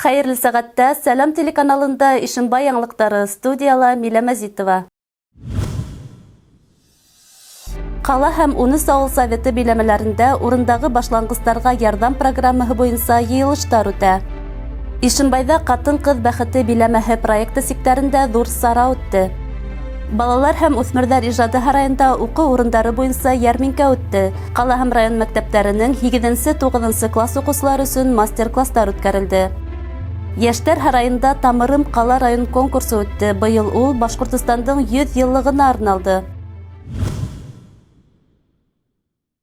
Хәйерле сәғәттә Сәләм телеканалында Ишембай яңылыҡтары, студияла Милә Мәзитова. Ҡала һәм 13 ауыл советы биләмәләрендә урындағы башланғыстарға ярҙам программаһы буйынса йыйылыштар үтә. Ишембайҙа Ҡатын-ҡыҙ бәхете биләмәһе проекты сиктәрендә ҙур сара үтте. Балалар һәм үҫмерҙәр ижады һарайында уҡыу урындары буйынса йәрминкә үтте. Ҡала һәм район мәктәптәренең 8-9 класс уҡыусылары өсөн мастер-класстар үткәрелде. Йәштәр һарайында Тамырым ҡала район конкурсы үтте. Быйыл ул Башҡортостандың 100 йыллығына арналды.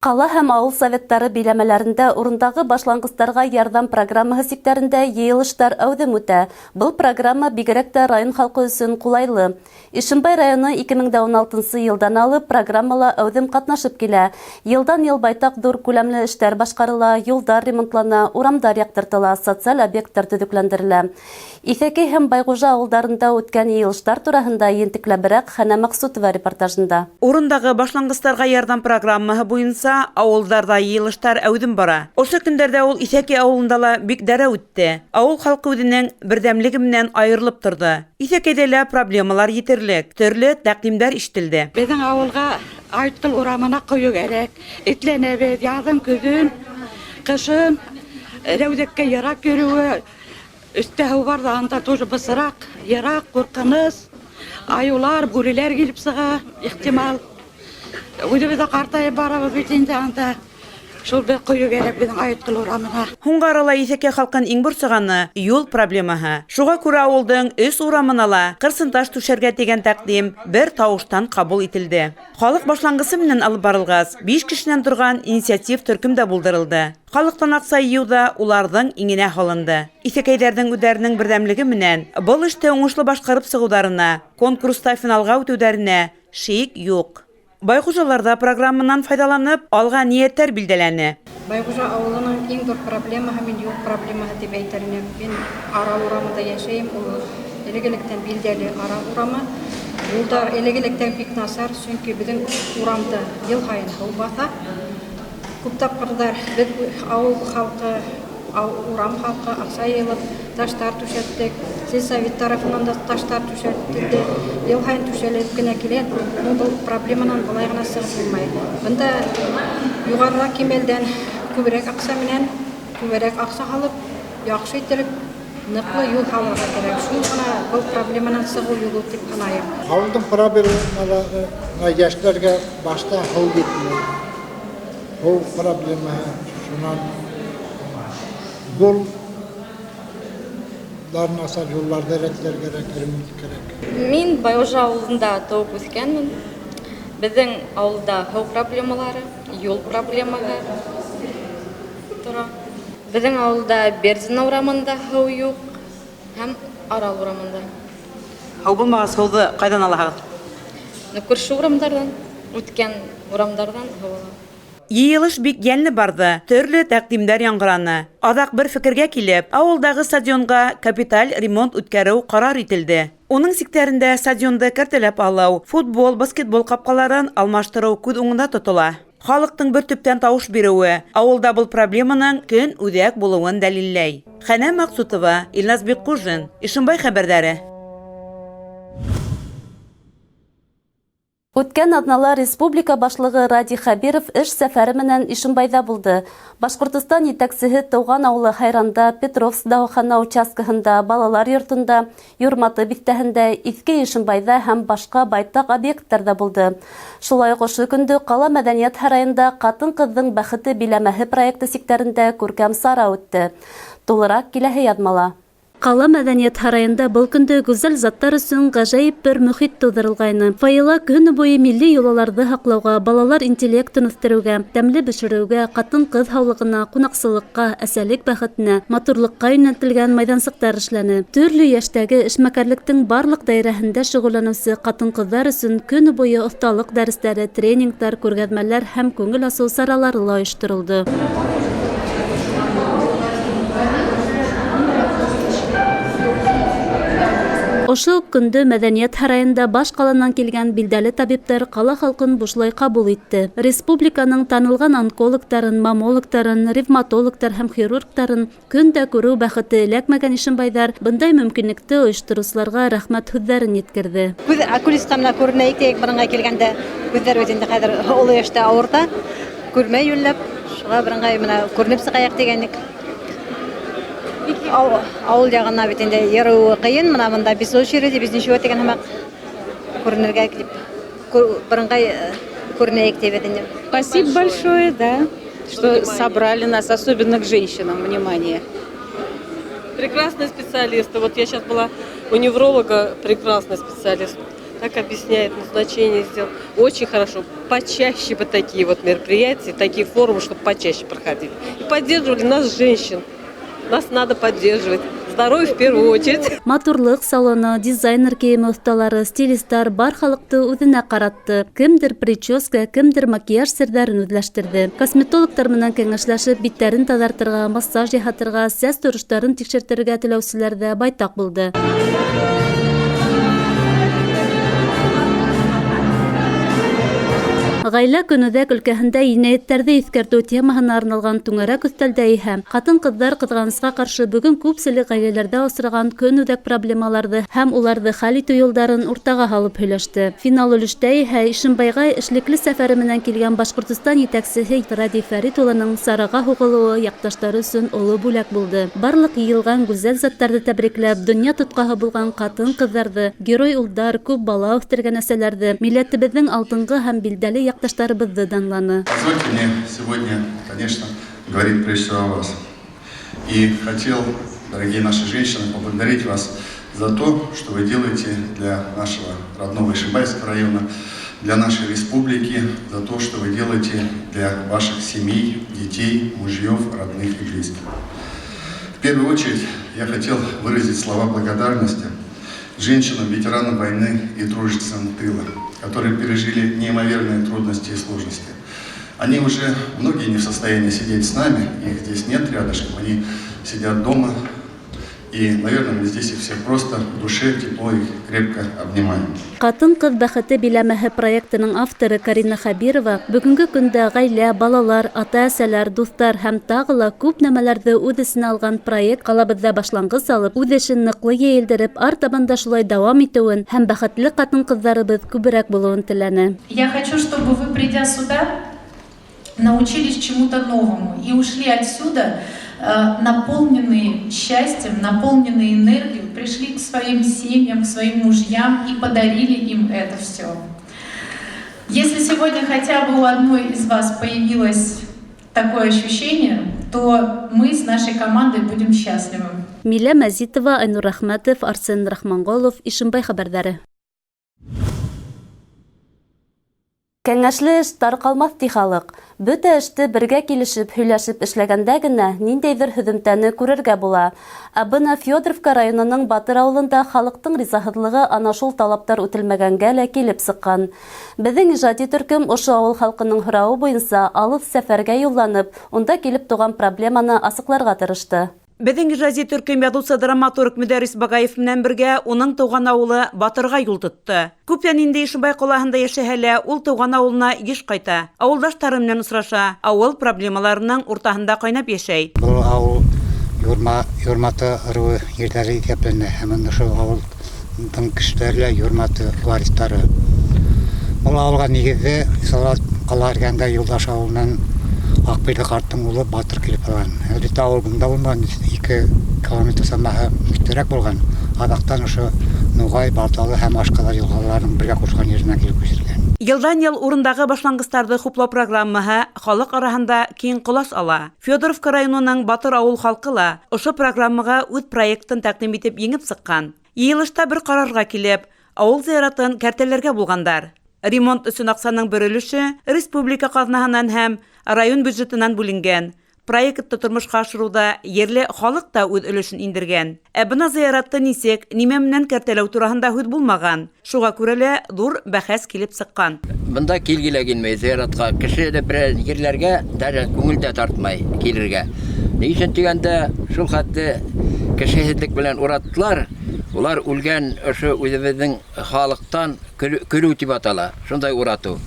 Ҡала һәм ауыл советтары биләмәләрендә урындағы башланғыстарға ярҙам программаһы сиктәрендә йыйылыштар әүҙем үтә. Был программа бигерәк тә район халҡы өсөн ҡулайлы. Ишембай районы 2016 йылдан алып программала әүҙем ҡатнашып килә. Йылдан-йыл байтаҡ ҙур күләмле эштәр башҡарыла, юлдар ремонтлана, урамдар яҡтыртыла, социаль объекттар төҙөкләндерелә. Иҫәкәй һәм Байғужа ауылдарында үткән йыйылыштар тураһында ентекләберәк Хәнә Мәҡсүтова репортажында. Урындағы башланғыстарға ярҙам программаһы буйынса ауылдарҙа йыйылыштар әүҙем бара. Ошо көндәрҙә ул Иҫәкәй ауылында ла бик дәррәү үтте. Ауыл халҡы үҙенең берҙәмлеге менән айырылып торҙо. Иҫәкәйҙә лә проблемалар етерлек, төрлө тәҡдимдәр ишетелде. Беҙҙең ауылға Айтҡыл урамына ҡойо кәрәк. Этләнәбеҙ яҙын, көҙөн, ҡышын. Рәүҙәккә йыраҡ йөрөүе. Өҫтә һыу бар ҙа, анда тоже бысраҡ, йыраҡ, ҡурҡыныс. Айыулар, бүреләр килеп сыға, ихтимал. Үҙебеҙ ҙә ҡартайып барабыҙ бит инде анда. Шул бер ҡойо кәрәк беҙҙең Айытҡыл урамына. Һуңғы арала Иҫәкәй халҡын иң борсоғаны юл проблемаһы. Шуға күрә ауылдың өс урамына ла ҡырсынташ түшәргә тигән тәҡдим бер тауыштан ҡабул ителде. Халыҡ башланғысы менән алып барылғас, 5 кешенән торған инициатив төркөм дә булдырылды. Халыҡтан аҡса йыйыу ҙа уларҙың иңенә һалынды. Иҫәкәйҙәрҙең үҙҙәренең берҙәмлеге менән был эште уңышлы башҡарып сығыуҙарына, конкурста финалға үтеүҙәренә шик юҡ. Байғужаларҙа программанан файҙаланып, алға ниәттәр билдәләне. Байғужа ауылының иң ҙур проблемаһы мин юл проблемаһы тип әйтер инем. Мин Арал урамында йәшәйем, ул элек-электән билдәле Арал урамы. Юлдар элек-электән бик насар, сөнки беҙҙең урамды йыл һайын һыу баҫа. Күп тапҡырҙар беҙ ауыл халҡы, урам халҡы аҡса йыйылып таштар түшәттек. Сельсовет тарафынан да таштар түшәтелде. Йыл һайын түшәлеп кенә килә. Был проблеманан былай ғына сығып булмай. Бында юғарыраҡ кимәлдән күберәк аҡса менән, күберәк аҡса һалып, яҡшы иттереп ныҡлы юл һалырға кәрәк. Шул ғына был проблеманан сығыу юлы тип һанайым. Ауылдың проблемалары йәштәргә башта һыу етмәй. Һыу проблемаһы, шунан юлдар насар, юлларҙы рәтләргә кәрәк, ремонт кәрәк. Мин Байғужа ауылында тыуып үҫкәнмен. Беҙҙең ауылда һыу проблемалары, юл проблемаһы тора. Беҙҙең ауылда Берзина урамында һыу юҡ һәм Арал урамында. Һыу булмағас, һыуҙы ҡайҙан алаһығыҙ? Күрше урамдарҙан, үткән урамдарҙан һыу алабыҙ. Йыйылыш бик йәнле барҙы, төрлө тәҡдимдәр яңғыраны. Аҙаҡ бер фекергә килеп, ауылдағы стадионға капиталь ремонт үткәреү ҡарар ителде. Уның сиктәрендә стадионды кәртәләп алыу, футбол, баскетбол ҡапҡаларын алмаштырыу күҙ уңында тотола. Халыҡтың бер төптән тауыш биреүе ауылда был проблеманың көн үҙәк булыуын дәлилләй. Хәнә Маҡсутова, Илназ Бикҡужин, Ишембай хәбәрҙәре. Үткән аҙнала республика башлығы Радий Хәбиров эш сәфәре менән Ишембайҙа булды. Башҡортостан етәксеһе тыуған ауылы Хайранда, Петровск дауахана участкаһында, балалар йортонда, Юрматы биҫтәһендә, Иҫке Ишембайҙа һәм башҡа байтаҡ объекттарҙа булды. Шулай уҡ ошо көндө ҡала мәҙәниәт һарайында Ҡатын-ҡыҙҙың бәхете биләмәһе проекты сиктәрендә күркәм сара үтте. Тулыраҡ киләһе яҙмала. Ҡала мәҙәниәт һарайында был көндө гүзәл заттар өсөн ғәжәйеп бер мөхит тыуҙырылғайны. Фойела көнө буйы милли йолаларҙы һаҡлауға, балалар интеллектын үҫтереүгә, тәмле бешереүгә, ҡатын-ҡыҙ һаулығына, ҡунаҡсылыҡҡа, әсәлек бәхетенә, матурлыҡҡа йүнәлтелгән майҙансыҡтар эшләне. Төрлө йәштәге эшмәкәрлектең барлыҡ даирәһендә шөғөлләнеүсе ҡатын-ҡыҙҙар өсөн көнө буйы оҫталыҡ дәрестәре, тренингтар, күргәҙмәләр һәм күңел асыу саралары ла ойошторолдо. Ошо уҡ көндө Мәҙәниәт һарайында баш ҡаланан килгән билдәле табиптар ҡала халҡын бушлай ҡабул итте. Республиканың танылған онкологтарын, маммологтарын, ревматологтар һәм хирургтарын көн дә күреү бәхете эләкмәгән ишембайҙар бындай мөмкинлекте ойоштороусыларға рәхмәт һүҙҙәрен еткерҙе. Күҙ окулистҡа менән күренәйек тиек, быныңға килгәндә күҙҙәр бит инде хәҙер оло йәштә ауырта, күрмәй йүнләп, шуға быныңға менә күренеп сығайыҡ тигәнек. Ауыл яғына бит инде йөрөүе ҡыйын, мына бында без очереди, без ничего тигән һымаҡ күренергә тип, бырынғай күренәйек тип инде. Спасибо большое, да, что собрали нас, особенно к женщинам, внимание. Прекрасные специалисты. Вот я сейчас была у невролога, прекрасный специалист. Так объясняет, назначение сделал. Очень хорошо. Почаще бы такие вот мероприятия, такие форумы, чтобы почаще проходили. И поддерживали нас, женщин. Нас надо поддерживать. Здоровье в первую очередь. Матурлыҡ салоны, дизайнер кейеме оҫталары, стилистар бар халыҡты үҙенә ҡаратты. Кемдер прическа, кемдер макияж серҙәрен үҙләштерҙе. Косметологтар менән кәңәшләшеп, биттәрен таҙартырға, массаж яһатырға, сәс тороштарын тикшертергә теләүселәр ҙә байтаҡ булды. Ғаилә көнүҙәк өлкәһендә енәйәттәрҙе иҫкәртеү темаһына арналған түңәрәк өҫтәлдә иһә ҡатын-ҡыҙҙар ҡыҙғанысҡа ҡаршы бөгөн күпселек ғаиләләрҙә осраған көнүҙәк проблемаларҙы һәм уларҙы хәл итеү юлдарын уртаға һалып һөйләште. Финал өлөштә иһә Ишембайға эшлекле сәфәре менән килгән Башҡортостан етәксеһе Радий Фәрит улының сараға һуғылыуы яҡташтары өсөн оло бүләк булды. Барлыҡ йыйылған гүзәл заттарҙы тәбрикләп, донъя тотҡаһы булған ҡатын-ҡыҙҙарҙы, герой улдар, күп бала үҫтергән әсәләрҙе, милләтебеҙҙең алтынғы һәм билдәле яҡташтарыбыҙҙы данланы. Позвольте мне сегодня, конечно, говорить прежде всего о вас. И хотел, дорогие наши женщины, поблагодарить вас за то, что вы делаете для нашего родного Ишимбайского района, для нашей республики, за то, что вы делаете для ваших семей, детей, мужьев, родных и близких. В первую очередь я хотел выразить слова благодарности женщинам, ветеранам войны и труженицам тыла, которые пережили неимоверные трудности и сложности. Они уже, многие не в состоянии сидеть с нами, их здесь нет рядышком, они сидят дома. И, наверное, мы здесь их всех просто в душе тепло и крепко обнимаем. Ҡатын-ҡыҙ бәхете биләмәһе проектының авторы Карина Хәбирова бөгөнгө көндә ғаилә, балалар, ата-әсәләр, дуҫтар һәм тағы ла күп нәмәләрҙе үҙ эсенә алған проект ҡалабыҙҙа башланғыс алып, үҙ эшен ныҡлы йәйелдереп, артабан да шулай дауам итеүен һәм бәхетле ҡатын-ҡыҙҙарыбыҙ күберәк булыуын теләне. Я хочу, чтобы вы, придя сюда, научились чему-то новому и ушли отсюда наполненные счастьем, наполненные энергией, пришли к своим семьям, к своим мужьям и подарили им это все. Если сегодня хотя бы у одной из вас появилось такое ощущение, то мы с нашей командой будем счастливы. Милә Мәзитова, Айнур Рәхмәтов, Арсен Рахманголов, Ишембай хәбәрҙәре. Кәңәшле эш тарҡалмаҫ ти халыҡ. Бөтә эште бергә килешеп, һөйләшеп эшләгәндә генә ниндәйҙер һөҙөмтәне күрергә була. Ә бына Федоровка районының Батыр ауылында халыҡтың ризаһыҙлығы ана шул талаптар үтелмәгәнгә лә килеп сыҡҡан. Беҙҙең ижади төркөм ошо ауыл халҡының һорауы буйынса алыҫ сәфәргә юлланып, унда килеп тыуған проблеманы асыҡларға тырышты. Беҙҙең ижади төркөм яҙыусы драматург Мөдәррис Багаев менән бергә уның тыуған ауылы Батырға юл тотто. Күптән инде Ишембай ҡалаһында йәшәһә лә, ул тыуған ауылына йыш ҡайта, ауылдаштары менән осраша, ауыл проблемаларының уртаһында ҡайнап йәшәй. Был ауыл Юрматы ырыуы ерҙәре иҫәпләнә һәм ошо ауылдың кешеләре лә Юрматы варистары. Был ауылға нигеҙҙе Салауат ҡала эргәһендә Юлдаш ауылынан Аҡбирҙе ҡарттың улы Батыр килеп алған. Әлбиттә, ауыл бында булмаған, 2 километр самаһы өҫтәрәк булған. Аҙаҡтан ошо Нуғай, Балталы һәм Ашҡаҙар йылғаларының бергә ҡушҡан еренә килеп күсергән. Йылдан-йыл урындағы башланғыстарҙы хуплау программаһы халыҡ араһында киң ҡолас ала. Федоровка районының Батыр ауыл халҡы ла ошо программаға үҙ проектын тәҡдим итеп еңеп сыҡҡан. Йыйылышта бер ҡарарға килеп, ауыл зыяратын кәртәләргә булғандар. Ремонт өсөн аҡсаның бер өлөшө республика ҡаҙнаһынан һәм район бюджетынан бүленгән. Проектты тормошҡа ашырыуҙа ерле халыҡ та үҙ өлөшөн индергән. Ә бына зыяратты нисек, нимә менән кәртәләү тураһында һүҙ булмаған. Шуға күрә лә ҙур бәхәс килеп сыҡҡан. Бында килге лә килмәй зыяратҡа. Кеше лә берәр ерләргә даже күңел дә тартмай килергә. Ни өсөн тигәндә, шул хәтле кешеһеҙлек белән ураттылар. Улар үлгән ошо үҙебеҙҙең халыҡтан көлөү тип атала, шундай уратыу.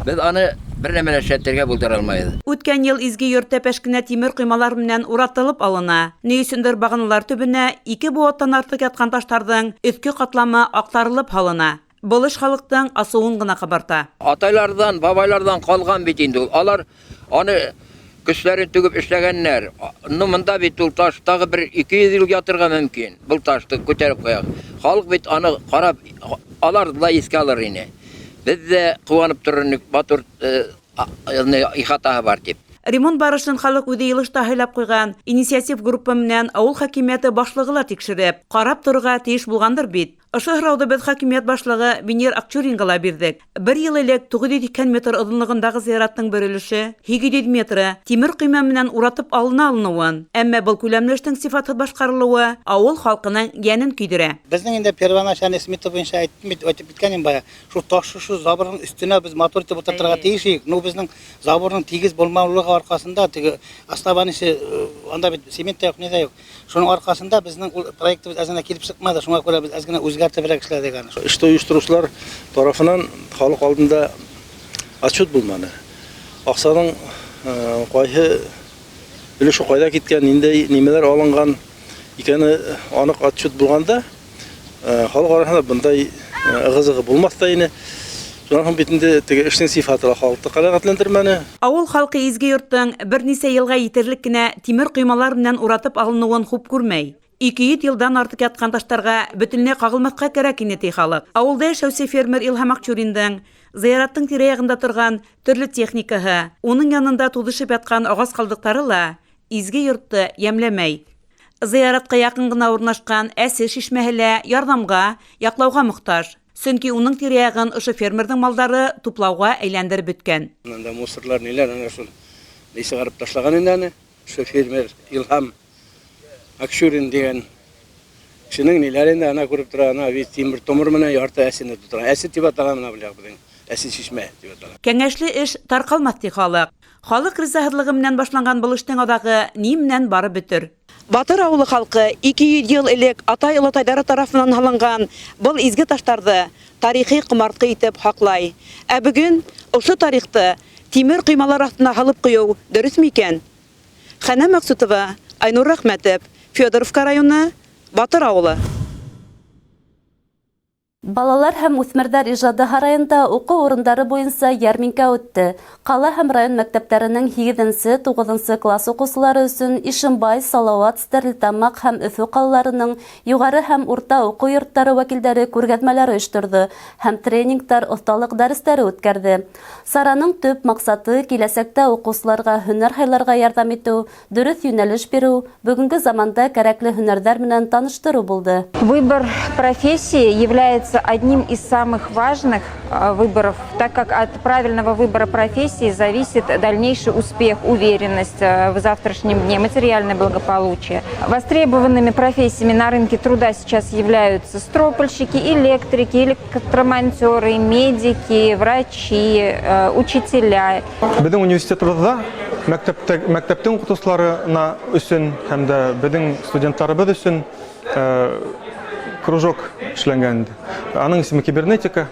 Беҙ аны бер нәмә лә эшләтергә булдыра алмайбыҙ. Үткән йыл изге йорт тәпәш кенә тимер ҡоймалар менән уратылып алына. Ни өсөндөр бағаналар төбөнә 2 быуаттан артыҡ ятҡан таштарҙың өҫкө ҡатламы аҡтарылып һалына. Был эш халыҡтың асыуын ғына ҡабарта. Атайларҙан, бабайларҙан ҡалған бит инде ул. Алар аны көсләрен түгеп эшләгәннәр. Ну, мында бит ул таш тағы бер 200 йыл ятырға мөмкин. Был ташты күтәреп ҡуяҡ. Халыҡ бит аны ҡарап, алар ҙа иҫкә алыр ине. Беҙ ҙә ҡыуанып торор инек, матур ихатаһы бар тип. Ремонт барышын халыҡ үҙе йыйылышта һайлап ҡуйған инициатив группа менән ауыл хакимиәте башлығы ла тикшереп, ҡарап торорға тейеш булғандыр бит. Ошо һорауҙы беҙ хакимиәт башлығы Венер Акчуринға ла бирҙек. Бер йыл элек 980 метр оҙонлоғондағы зыяраттың бер өлөшө 800 метры тимер ҡойма менән уратып алына алыныуын, әммә был күләмле эштең сифатһыҙ башҡарылыуы ауыл халҡының йәнен көйҙөрә. Беҙҙең инде первоначальный смета буйынса әйттем бит, әйтеп киткән инем бая. Шул таш, шул заборҙың өҫтөнә беҙ матур итеп ултыртырға тейеш инек. Ну, беҙҙең заборҙың тигеҙ булмаулығы арҡаһында теге основаниесе, анда бит цемент тә юҡ, ни ҙә юҡ. Шуның арҡаһында беҙҙең ул проектыбыҙ әҙ генә килеп сыҡманы. Шуңа күрә беҙ әҙ генә үҙгәртеберәк эшләнек аны. Эште ойоштороусылар тарафынан халыҡ алдында отчет булманы. Аҡсаның ҡайһы өлөшө ҡайҙа киткән, ниндәй нимәләр алынған икәне аныҡ отчет булғанда, халыҡ араһында бындай ығы-зығы булмаҫ та ине. Шунан һуң бит инде теге эштең сифаты ла халыҡты ҡәнәғәтләндермәне. Ауыл халҡы изге йорттоң бер нисә йылға етерлек кенә тимер ҡоймалар менән уратып алыныуын хуп күрмәй. 200 йылдан артыҡ ятҡан таштарға бөтөнләй ҡағылмаҫҡа кәрәк ине, ти халыҡ. Ауылда йәшәүсе фермер Илһам Акчуриндың зыяраттың тирә-яғында торған төрлө техникаһы, уның янында туҙышып ятҡан ағас ҡалдыҡтары ла изге йортто йәмләмәй. Зыяратҡа яҡын ғына урынлашҡан Әсе шишмәһе лә ярҙамға, яҡлауға мохтаж. Сөнки уның тирә-яғын ошо фермерҙың малдары туплауға әйләндереп бөткән. Анда мусорлар ниләр, ана шул ни сығарып ташлаған инде аны. Ошо фермер Илһам Акчурин тигән кешенең ниләре инде, ана күреп тора, ана бит тимер томор менән ярты әсене тотора. Әсе тип атала мына был яҡ беҙҙең. Әсе шишмә тип атала. Кәңәшле эш тарҡалмаҫ, ти халыҡ. Халыҡ ризаһыҙлығы менән башланған был эштең аҙағы ни менән барып бөтөр? Батыр ауылы халҡы 200 йыл элек атай-олатайҙары тарафынан һалынған был изге таштарҙы тарихи ҡомартҡы итеп һаҡлай. Ә бөгөн ошо тарихты тимер ҡоймалар аҫтына һалып ҡуйыу дөрөҫмө икән? Хәнә Мәҡсүтова, Айнур Рәхмәтов, Федоровка районы, Батыр ауылы. Балалар һәм үҫмерҙәр ижады һарайында уҡыу урындары буйынса йәрминкә үтте. Ҡала һәм район мәктәптәренең һигеҙенсе, туғыҙынсы класс уҡыусылары өсөн Ишембай, Салауат, Стәрлетамаҡ һәм Өфө ҡалаларының юғары һәм урта уҡыу йорттары вәкилдәре күргәҙмәләр ойошторҙо һәм тренингтар, оҫталыҡ дәрестәре үткәрҙе. Сараның төп маҡсаты киләсәктә уҡыусыларға һөнәр һайларға ярҙам итеү, дөрөҫ йүнәлеш биреү, бөгөнгө заманда кәрәкле һөнәрҙәр менән таныштырыу булды. Выбор профессии является одним из самых важных выборов, так как от правильного выбора профессии зависит дальнейший успех, уверенность в завтрашнем дне, материальное благополучие. Востребованными профессиями на рынке труда сейчас являются стропальщики, электрики, электромонтеры, медики, врачи, учителя. Беҙҙең университетыбыҙҙа мәктәптең уҡытыусыларына өсөн һәм дә беҙҙең студенттарыбыҙ өсөн кружок эшләнгән инде. Аның исеме кибернетика.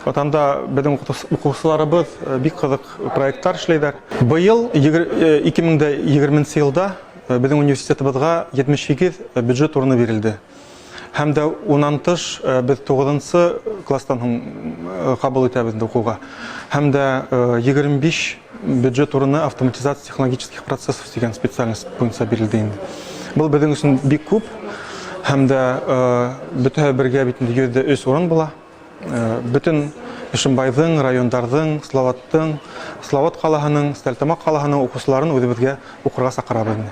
Вот анда беҙҙең уҡыусыларыбыҙ бик ҡыҙыҡ проекттар эшләйҙәр. Быйыл ике мең дә егерменсе йылда беҙҙең университетыбыҙға етмеш һигеҙ бюджет урыны бирелде. Һәм дә унан тыш беҙ туғыҙынсы класстан һуң ҡабул итәбеҙ инде уҡыуға. Һәм дә 25 бюджет урыны автоматизация технологических процессов тигән специальность буйынса бирелде инде. Был беҙҙең өсөн бик күп. Һәм дә бөтәһе бергә бит инде йөҙ ҙә өс урын була. Бөтөн Ишембайҙың, райондарҙың, Салауаттың, Салауат ҡалаһының, Стәрлетамаҡ ҡалаһының уҡыусыларын үҙебеҙгә уҡырға саҡырабыҙ инде.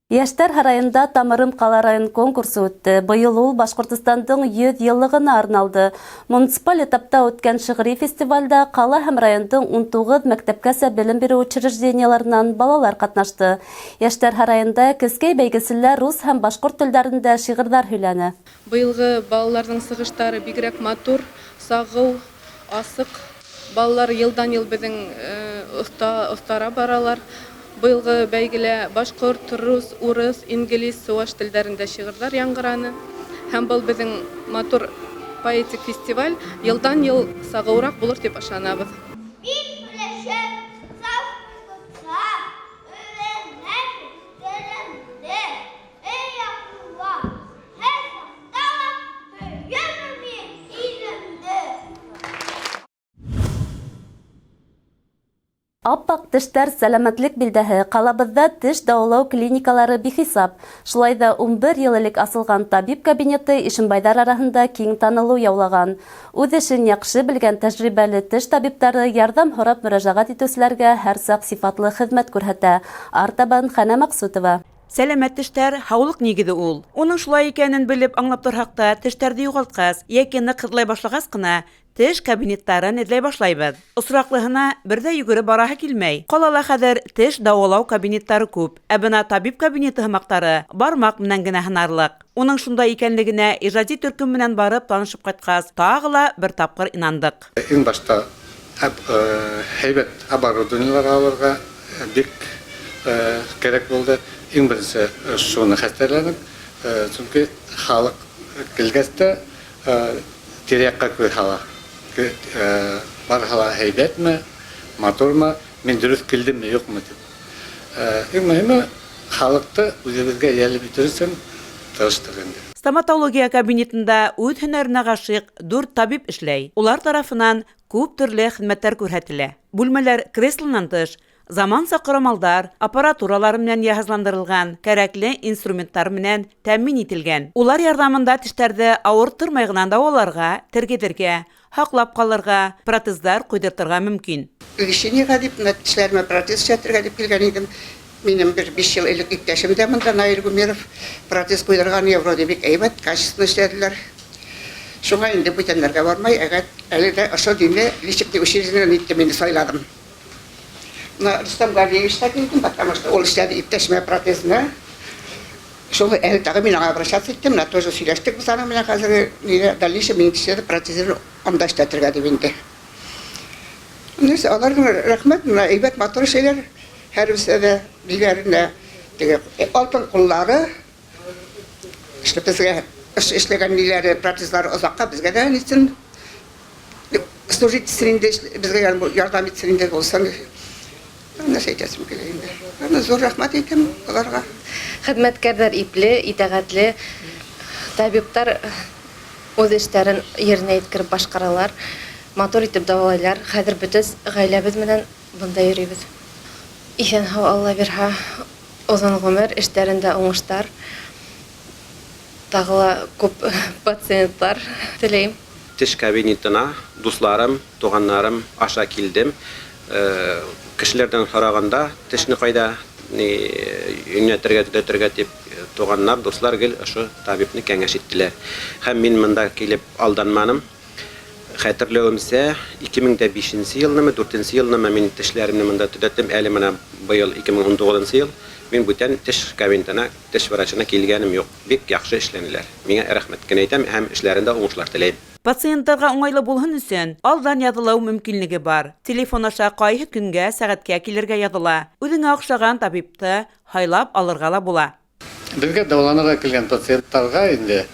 Йәштәр һарайында Тамырым ҡала район конкурсы үтте. Быйыл ул Башҡортостандың 100 йыллығына арналды. Муниципаль этапта үткән шиғри фестивальдә ҡала һәм райондың 19 мәктәпкәсә белем биреү учреждениеларынан балалар ҡатнашты. Йәштәр һарайында кескәй бәйгеселәр рус һәм башҡорт телдәрендә шиғырҙар һөйләне. Быйылғы балаларҙың сығыштары бигерәк матур, сағыу, асыҡ. Балалар йылдан-йыл беҙҙең оҫтара баралар. Быйылғы бәйгелә башҡорт, рус, урыҫ, инглиз, сыуаш телдәрендә шиғырҙар яңғыраны. Һәм был беҙҙең матур поэтик фестиваль йылдан-йыл сағыуыраҡ булыр тип ышанабыҙ. Мин саф тотса, өйрәнәм телемде, эй Абдулла, һәр саҡта ла һөйәмен мин илемде. Аппаҡ тештәр сәләмәтлек билдәһе. Ҡалабыҙҙа теш дауалау клиникалары бихисап. Шулай ҙа 11 йыл элек асылған табип кабинеты ишембайҙар араһында киң танылыу яулаған. Үҙ эшен яҡшы белгән тәжрибәле теш табиптары ярҙам һорап мөрәжәғәт итеүселәргә һәр саҡ сифатлы хеҙмәт күрһәтә. Артабан Хәнә Маҡсутова. Сәләмәт тештәр һаулыҡ нигеҙе ул. Уның шулай икәнен белеп аңлап торһаҡ та, тештәрҙе юғалтҡас йәки ныҡ һыҙлай башлағас ҡына теш кабинеттарын эҙләй башлайбыҙ. Осраҡлыһына бер ҙә йүгереп бараһы килмәй. Ҡалала хәҙер теш дауалау кабинеттары күп. Ә бына табип кабинеты һымаҡтары бармаҡ менән генә һынарлыҡ. Уның шундай икәнлегенә ижади төркөм менән барып танышып ҡайтҡас, тағы ла бер тапҡыр инандыҡ. Иң башта һәйбәт оборудованиелар алырға бик кәрәк булды. Иң беренсе шуны хәстәрләнек, сөнки халыҡ килгәс тә тирә-яҡҡа күҙ һала. Барыһы ла һәйбәтме, матурмы, мин дөрөҫ килдемме, юҡмы тип. Иң мөһиме халыҡты үҙебеҙгә йәлеп итер өсөн тырыштыҡ инде. Стоматология кабинетында үҙ һөнәренә ғашиҡ 4 табип эшләй. Улар тарафынан күп төрлө хеҙмәттәр күрһәтелә. Бүлмәләр креслонан тыш заманса ҡорамалдар, аппаратуралар менән йыһазландырылған, кәрәкле инструменттар менән тәьмин ителгән. Улар ярҙамында тештәрҙе ауырттырмай ғына дауаларға, тергеҙергә, һаҡлап ҡалырға, протездар ҡуйҙыртырға мөмкин. Лечениеға тип, бына тешләремә протез эшләтергә тип килгән идем. Минең бер 5 йыл элек иптәшем дә бында Наил Гумеров протез ҡуйҙырған, вроде бик әйбәт, качественно эшләделәр. Шуңа инде бүтәннәргә бармай, әгәр әле дә ошо димле лечебный учреждениене итте мин сайладым. Бына Рустам Галиевич та килдем, потому что ул эшләде иптәшемә протезны. Шул әле тағы мин аңа обращаться иттем, менә тоже сөйләштек без аның белән хәзер нигә дальнейшем мине тешләде протезны анда эшләтергә дип инде. Нәрсә, аларга рәхмәт, менә әйбәт матур эшләйләр. Һәрберсе дә биләренә теге алтын ҡуллары эшләп безгә эшләгән ниләре протезлары озаҡҡа безгә дә нитсен, служить итсен инде, безгә ярҙам итсен инде булсын. Нәрсә әйтәсем килә инде. Аны зур рәхмәт әйтәм уларға. Хеҙмәткәрҙәр ипле, итәғәтле, табиптар үҙ эштәрен еренә еткереп башҡаралар, матур итеп дауалайлар. Хәҙер бөтә ғаиләбеҙ менән бында йөрөйбөҙ. Иҫән-һау Алла бирһә, оҙон ғүмер, эштәрендә уңыштар, тағы ла күп пациенттар теләйем. Теш кабинетына дуҫларым, туғандарым аша килдем. Кешеләрҙән һорағанда тешне ҡайҙа йүнәтергә, төҙәтергә тип туғандар, дуҫлар гел ошо табипны кәңәш иттеләр. Һәм мин бында килеп алданманым. Хәтерләүемсә, ике мең дә бишенсе йылнымы, дүртенсе йылнымы мин тешләремне бында төҙәттем. Әле бына быйыл ике мең ун туғыҙынсы йыл мин бүтән теш кабинетына, теш врачына килгәнем юҡ. Бик яҡшы эшләнеләр. Миңә рәхмәт кенә әйтәм һәм эшләрендә уңышлар теләйем. Пациенттарға уңайлы булһын өсөн алдан яҙылыу мөмкинлеге бар. Телефон аша ҡайһы көнгә, сәғәткә килергә яҙыла. Үҙеңә оҡшаған табипты һайлап алырға ла була. Беҙгә дауаланырға килгән пациенттарға инде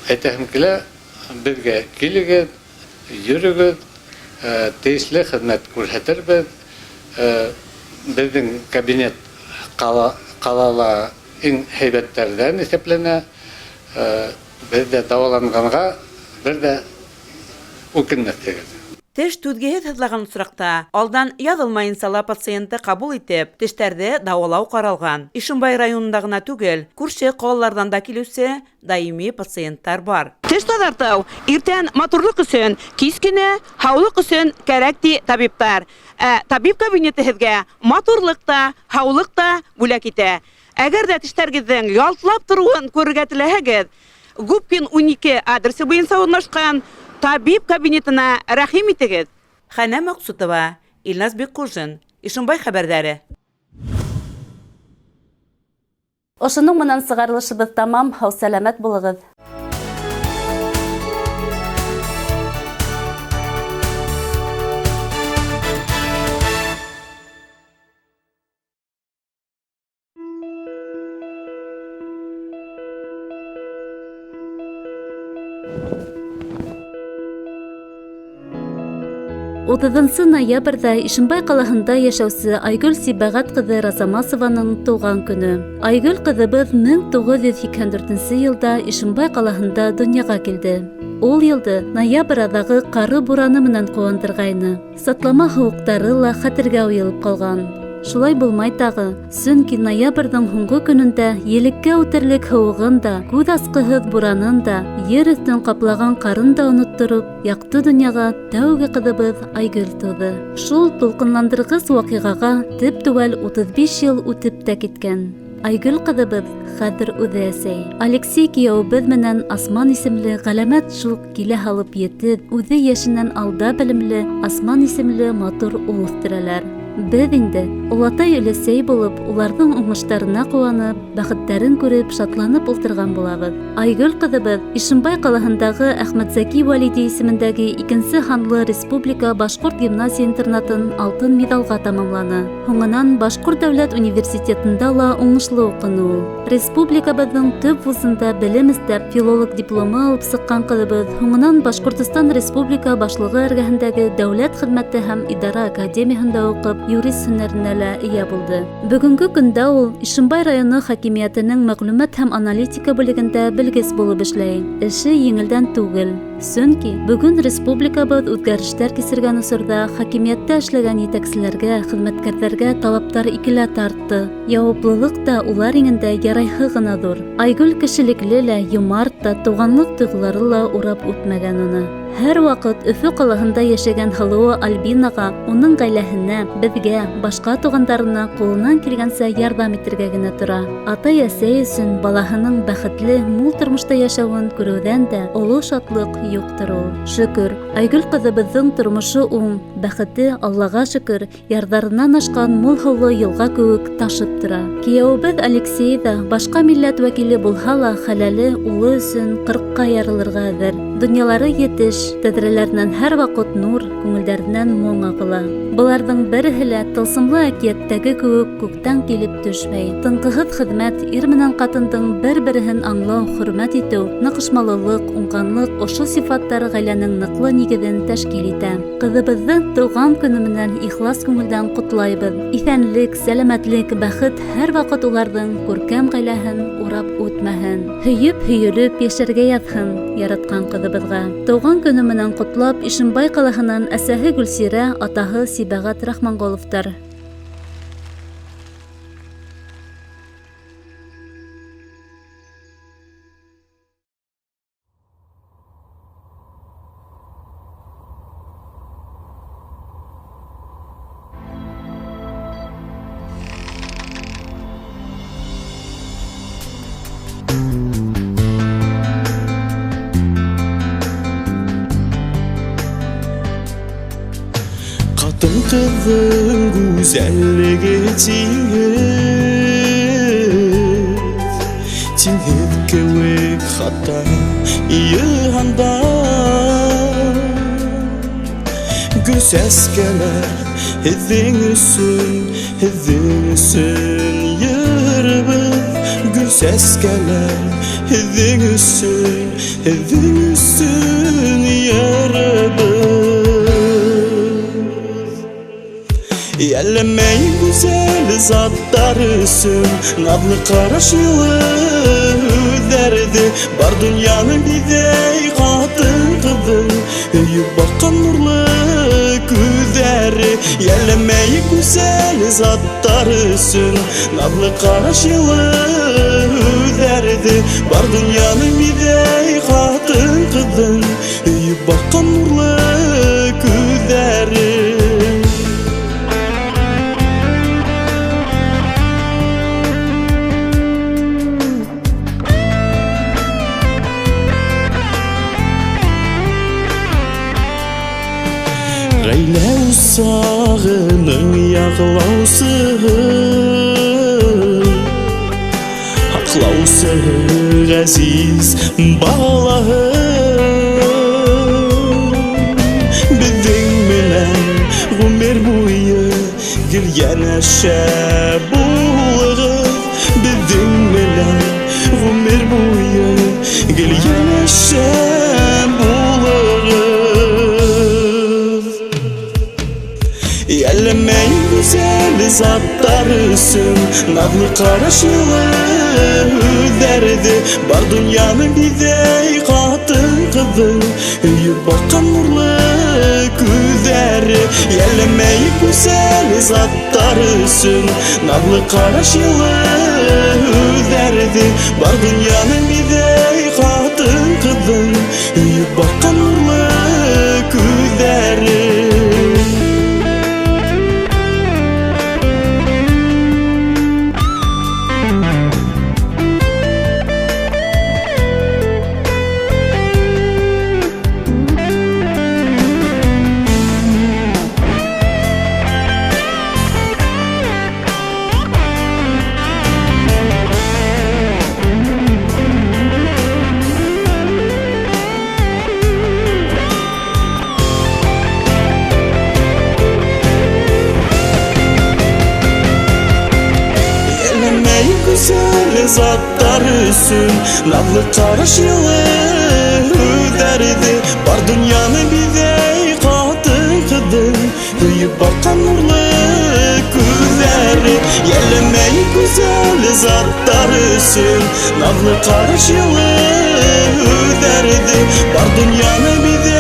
әйтәһем килә, беҙгә килегеҙ, йөрөгөҙ, тейешле хеҙмәт күрһәтербеҙ. Беҙҙең кабинет ҡалала иң һәйбәттәрҙән иҫәпләнә. Беҙҙә дауаланғанға бер ҙә үкенмәҫһегеҙ. Теш түҙгеһеҙ һыҙлаған осраҡта алдан яҙылмайынса ла пациентты ҡабул итеп, тештәрҙе дауалау ҡаралған. Ишембай районында ғына түгел, күрше ҡалаларҙан да килеүсе даими пациенттар бар. Теш таҙартыу иртән матурлыҡ өсөн, кис көнө һаулыҡ өсөн кәрәк ти табиптар. Ә табип кабинеты һеҙгә матурлыҡ та, һаулыҡ та бүләк итә. Әгәр ҙә тештәрегеҙҙең ялтлап тороуын күрергә теләһәгеҙ, Губкин 12 адресы буйынса урынлашҡан табип кабинетына рәхим итегеҙ. Хәнә Маҡсутова, Илназ Бикҡужин, Ишембай хәбәрҙәре. Ошоноң менән сығарылышыбыҙ тамам. Һау-сәләмәт булығыҙ. Утыҙынсы ноябрҙә Ишембай ҡалаһында йәшәүсе Айгөл Сибәғәт ҡыҙы Разамасованың тыуған көнө. Айгөл ҡыҙыбыҙ 1984 йылда Ишембай ҡалаһында донъяға килде. Ул йылды ноябрь аҙағы ҡары бураны менән ҡыуандырғайны. Сатлама һыуыҡтары ла хәтергә уйылып ҡалған. Шулай булмай тағы, сөнки ноябрҙең һуңғы көнөндә елеккә үтерлек һыуығын да, күҙ асҡыһыҙ буранын да, ер өҫтөн ҡаплаған ҡарын да оноттороп, яҡты донъяға тәүге ҡыҙыбыҙ Айгөл тыуҙы. Шул тулҡынландырғыс ваҡиғаға теп-теүәл 35 йыл үтеп тә киткән. Айгөл ҡыҙыбыҙ хәҙер үҙе әсәй. Алексей кейәүебеҙ менән Асман исемле ғәләмәт шуҡ килә һалып етеҙ, үҙе йәшенән алда белемле Асман исемле матур ул үҫтерәләр. Беҙ инде олатай-өләсәй булып, уларҙың уңыштарына ҡыуанып, бәхеттәрен күреп, шатланып ултырған булабыҙ. Айгөл ҡыҙыбыҙ Ишембай ҡалаһындағы Әхмәтзәки Вәлиди исемендәге икенсе һанлы республика башҡорт гимназия-интернатын алтын миҙалға тамамланы. Һуңынан Башҡорт дәүләт университетында ла уңышлы уҡыны ул. Республикабыҙҙың төп вузында белем эстәп, филолог дипломы алып сыҡҡан ҡыҙыбыҙ һуңынан Башҡортостан Республика Башлығы эргәһендәге Дәүләт хеҙмәте һәм идара академияһында уҡып, юрист һөнәренә лә эйә булды. Бөгөнгө көндә ул Ишембай районы хакимиәтенең мәғлүмәт һәм аналитика бүлегендә белгес булып эшләй. Эше еңелдән түгел. Сөнки бөгөн республикабыҙ үҙгәрештәр кисергән осорҙа хакимиәттә эшләгән етәкселәргә, хеҙмәткәрҙәргә талаптар икеләтә артты. Яуаплылыҡ та улар иңендә ярайһы ғына ҙур. Айгөл кешелекле лә, йомарт та, туғанлыҡ тойғолары ла урап үтмәгән уны. Һәр ваҡыт Өфө ҡалаһында йәшәгән һылыуы Альбинаға, уның ғаиләһенә, беҙгә, башҡа туғандарына ҡулынан килгәнсә ярҙам итергә генә тора. Атай-әсәй өсөн балаһының бәхетле, мул тормошта йәшәүен күреүҙән дә оло шатлыҡ юҡтыр ул. Шөкөр, Айгөл ҡыҙыбыҙҙың тормошо уң, бәхете, Аллаға шөкөр, ярҙарынан ашҡан мул һыулы йылға кеүек ташып тора. Кейәүебеҙ Алексей ҙа башҡа милләт вәкиле булһа ла, хәләле улы өсөн ҡырҡҡа ярылырға әҙер. Донъялары етеш, тәҙрәләренән һәр ваҡыт нур, күңелдәренән моң ағыла. Быларҙың береһе лә тылсымлы әкиәттәге кеүек күктән килеп төшмәй. Тынғыһыҙ хеҙмәт, ир менән ҡатындың бер-береһен аңлау, хөрмәт итеү, ныҡышмалылыҡ, уңғанлыҡ ошо сифаттар ғаиләнең ныҡлы нигеҙен тәшкил итә. Ҡыҙыбыҙҙы тыуған көнө менән ихлас күңелдән ҡотлайбыҙ. Иҫәнлек, сәләмәтлек, бәхет һәр ваҡыт уларҙың күркәм ғаиләһен урап үтмәһен. Һөйөп, һөйөлөп йәшәргә яҙһын яратҡан ҡыҙыбыҙға. Тыуған көнө менән ҡотлап, Ишембай ҡалаһынан әсәһе Гөлсирә, атаһы Сибәғәт Рахманғоловтар. Ҡатын-ҡыҙҙың гүзәллеге тиңһеҙ, тиңһеҙ кеүек хатта йыһанда. Гөл сәскәләр һеҙҙең өсөн, һеҙҙең өсөн йырыбыҙ. Гөл сәскәләр һеҙҙең өсөн, һеҙҙең өсөн йырыбыҙ. Йәлләмәй гүзәл заттар өсөн, наҙлы ҡараш йылы һүҙҙәрҙе, бар донъяны биҙәй ҡатын-ҡыҙҙың һөйөп баҡҡан нурлы күҙҙәре. Йәлләмәй гүзәл заттар өсөн, наҙлы ҡараш йылы һүҙҙәрҙе, бар донъяны биҙәй ҡатын-ҡыҙҙың һөйөп баҡҡан нурлы күҙҙәре. Ғаилә усағының яҡлаусыһы, һаҡлаусыһы ғәзиз балаһы. Беҙҙең менән ғүмер буйы гел йәнәшә булығыҙ. Беҙҙең менән ғүмер буйы гел йәнәшә булығыҙ. заттар өсөн Наҙлы ҡараш йылы һүҙҙәрҙе Бар донъяны биҙәй ҡатын-ҡыҙҙың Һөйөп баҡҡан нурлы күҙҙәре Йәлләмәй гүзәл заттар өсөн Наҙлы ҡараш йылы һүҙҙәрҙе Бар донъяны биҙәй ҡатын-ҡыҙҙың Һөйөп баҡҡан нурлы күҙҙәре. Йәлләмәй гүзәл заттар өсөн Наҙлы ҡараш йылы һүҙҙәрҙе Бар донъяны биҙәй ҡатын-ҡыҙҙың Һөйөп баҡҡан нурлы күҙҙәре Йәлләмәй гүзәл заттар өсөн Наҙлы ҡараш йылы һүҙҙәрҙе Бар донъяны биҙәй.